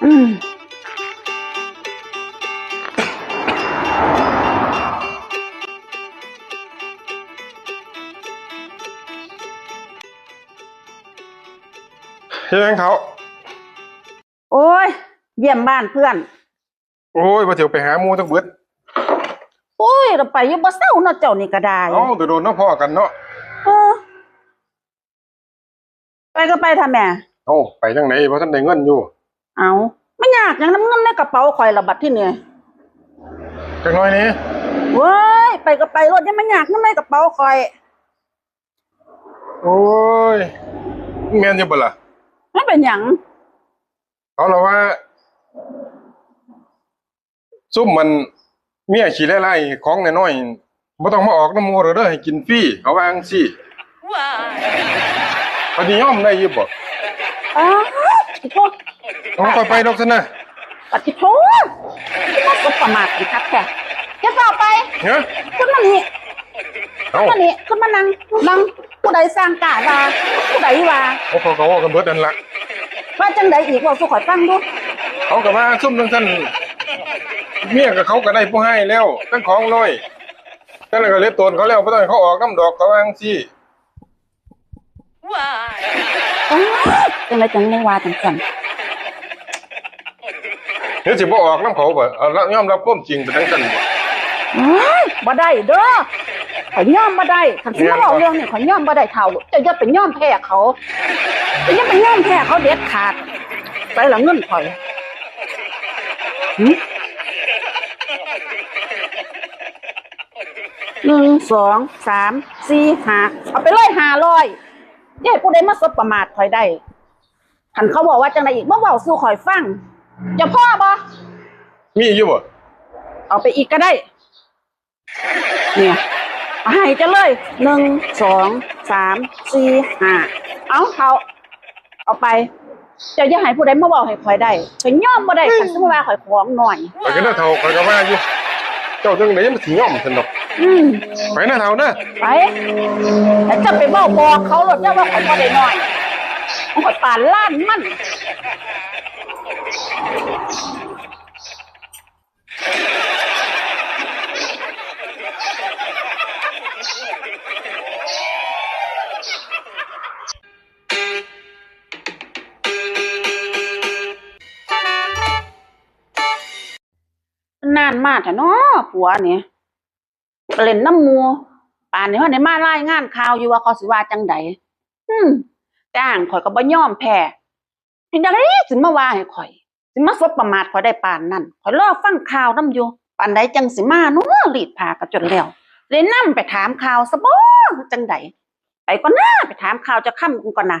ອືມ ເຮັດຫຍັງເຖົ້າ? ໂອ້ຍ ຢ້ຽມບ້ານເພື່ອນ. ໂອ້ຍ ວ່າຊິໄປຫາໝູ່ທັງເບິດ. ໂອ້ຍ ລະໄປຢູ່ບໍ່ເຊົາເນາະ ເຈົ້ານີ້ກະດາຍ. ເອົ້າ ໂດນໆ ເນາະ ພໍ້ກັນເນາະ. ເອີ ໄປກໍໄປທະແມ່. ເອົ້າ ໄປຈັ່ງໃດ ບໍ່ທັນໄດ້ເງິນຢູ່. ເອົ້າ ມາຍາກຫຍັງນຳເງິນໃນກະເປົາຂ້ອຍລະບັດທີນີ້? ຈັກໜ້ອຍນີ້. ເວີຍ ໄປກໍໄປໂລດ ຢ່າມາຍາກນຳໃນກະເປົາຂ້ອຍ. ໂອ້ຍ ແມ່ນຢູ່ບໍ່ລະ? ມັນເປັນຫຍັງ? ເຂົາລະວ່າ ຊຸມມັນເມຍຂີ້ໄລ່ໆ ຂອງນ້ອຍໆ ບໍ່ຕ້ອງມາອອກນຳໝູ່ເດີ ໃຫ້ກິນຟຣີ ເຂົາວ່າຈັ່ງຊີ້. ປະຕິຍອມໄດ້ຢູ່ບໍ່? ປາດ ໂອ້ ເອົາ ຂ້ອຍໄປດອກຊັ້ນນະ. ປາດທິໂທ ມາສົບປະໝາດກັນຄັກແທ້. ຢ່າຟ້າວໄປ. ຮະ? ຂຶ້ນມານີ້. ເອົ້າ ມານີ້ ຂຶ້ນມານັ່ງ ນັ່ງ. ຜູ້ໃດສ້າງກ້າວ່າ? ຜູ້ໃດວ່າ? ເອົາ ເຂົາກໍເວົ້າກັນເບິດຫັ້ນລະ. ວ່າຈັ່ງໃດອີກ? ເວົ້າສູ່ຂ້ອຍຟັງດູ. ເຂົາກໍວ່າຊຸມຈັ່ງຊັ້ນ ເມຍກັບເຂົາກໍໄດ້ຜູ້ຮ້າຍແລ້ວ ທັງຂອງນ້ອຍ ຈັ່ງນັ້ນກໍເຫຼືອໂຕນເຂົາແລ້ວ ບໍ່ຕ້ອງໃຫ້ເຂົາອອກນຳດອກ ເຂົາວ່າຈັ່ງຊີ້. ປາດ ຈັ່ງໃດຈັ່ງໄດ້ວ່າຈັ່ງຊັ້ນ? ເຮັດຊິບໍ່ອອກນຳເຂົາບໍ? ເອົາລະ ຍອມຮັບຄວາມຈິງເປັນຈັ່ງຊັ້ນບໍ? ໂອ້ຍ ບໍ່ໄດ້ເດີ ຂ້ອຍຍອມບໍ່ໄດ້. ຄັນຊິມາເວົ້າເລື່ອງນີ້ ຂ້ອຍຍອມບໍ່ໄດ້ເຖົ້າ. ເຈົ້າຢ່າໄປຍອມແພ້ເຂົາ ເຈົ້າຢ່າໄປຍອມແພ້ເຂົາເດັດຂາດ. ໃສລະເງິນຂ້ອຍ? ຫຶ? ໜຶ່ງ ສອງ ສາມ ສີ່ ຫ້າ ເອົາໄປເລີຍຫ້າຮ້ອຍ. ຢ່າໃຫ້ຜູ້ໃດມາສົບປະໝາດຂ້ອຍໄດ້. ຄັນເຂົາເວົ້າວ່າຈັ່ງໃດອີກ ມາເວົ້າສູ່ຂ້ອຍຟັງ. ເຈົ້າພໍບໍ່? ມີຢູ່ບໍ່? ເອົາໄປອີກກໍໄດ້. ເນີ້ຍ ໃຫ້ເຈົ້າເລີຍ ໜຶ່ງ ສອງ ສາມ ສີ່ ຫ້າ ເອົາເຖົ້າ ເອົາໄປ. ເຈົ້າຢ່າໃຫ້ຜູ້ໃດມາເວົ້າໃຫ້ຂ້ອຍໄດ້ ຂ້ອຍຍອມບໍ່ໄດ້. ຄັນສົມມຸດວ່າຂ້ອຍຂອງໜ້ອຍ. ຂ້ອຍກໍໄດ້ເຖົ້າ ຂ້ອຍກໍວ່າຢູ່ ເຈົ້າຈັ່ງໃດມັນຊິຍອມຊັ້ນດອກ. ອືມ ໄປນະເຖົ້າເດີ. ໄປ ແຕ່ເຈົ້າໄປເວົ້າບອກເຂົາໂລດເດີວ່າຂ້ອຍບໍ່ໄດ້ໜ້ອຍ ຂ້ອຍປານລ້ານມັນ. ນານມາແທ້ເນາະ ຜົວນີ້ ໄປຫຼິ້ນນຳໝູ່ ປານນີ້ຮອດໄດ້ມາລາຍງານຂ່າວຢູ່ ວ່າເຂົາຊິວ່າຈັ່ງໃດ. ອືມ ແຕ່ຫາກຂ້ອຍກໍບໍ່ຍອມແພ້. ເຮັດຈັ່ງໃດຊິມາວ່າໃຫ້ຂ້ອຍ ຊິມາສົບປະໝາດຂ້ອຍໄດ້ປານນັ້ນ? ຂ້ອຍລໍຟັງຂ່າວນຳຢູ່. ປານໃດຈັ່ງຊິມາເນາະ? ລີດຜ້າກໍຈົນແລ້ວ ໄດ້ນຳໄປຖາມຂ່າວຊະບໍ ຄືຈັ່ງໃດ? ໄປກ່ອນນາ ໄປຖາມຂ່າວຈັກຄຳກ່ອນນາ.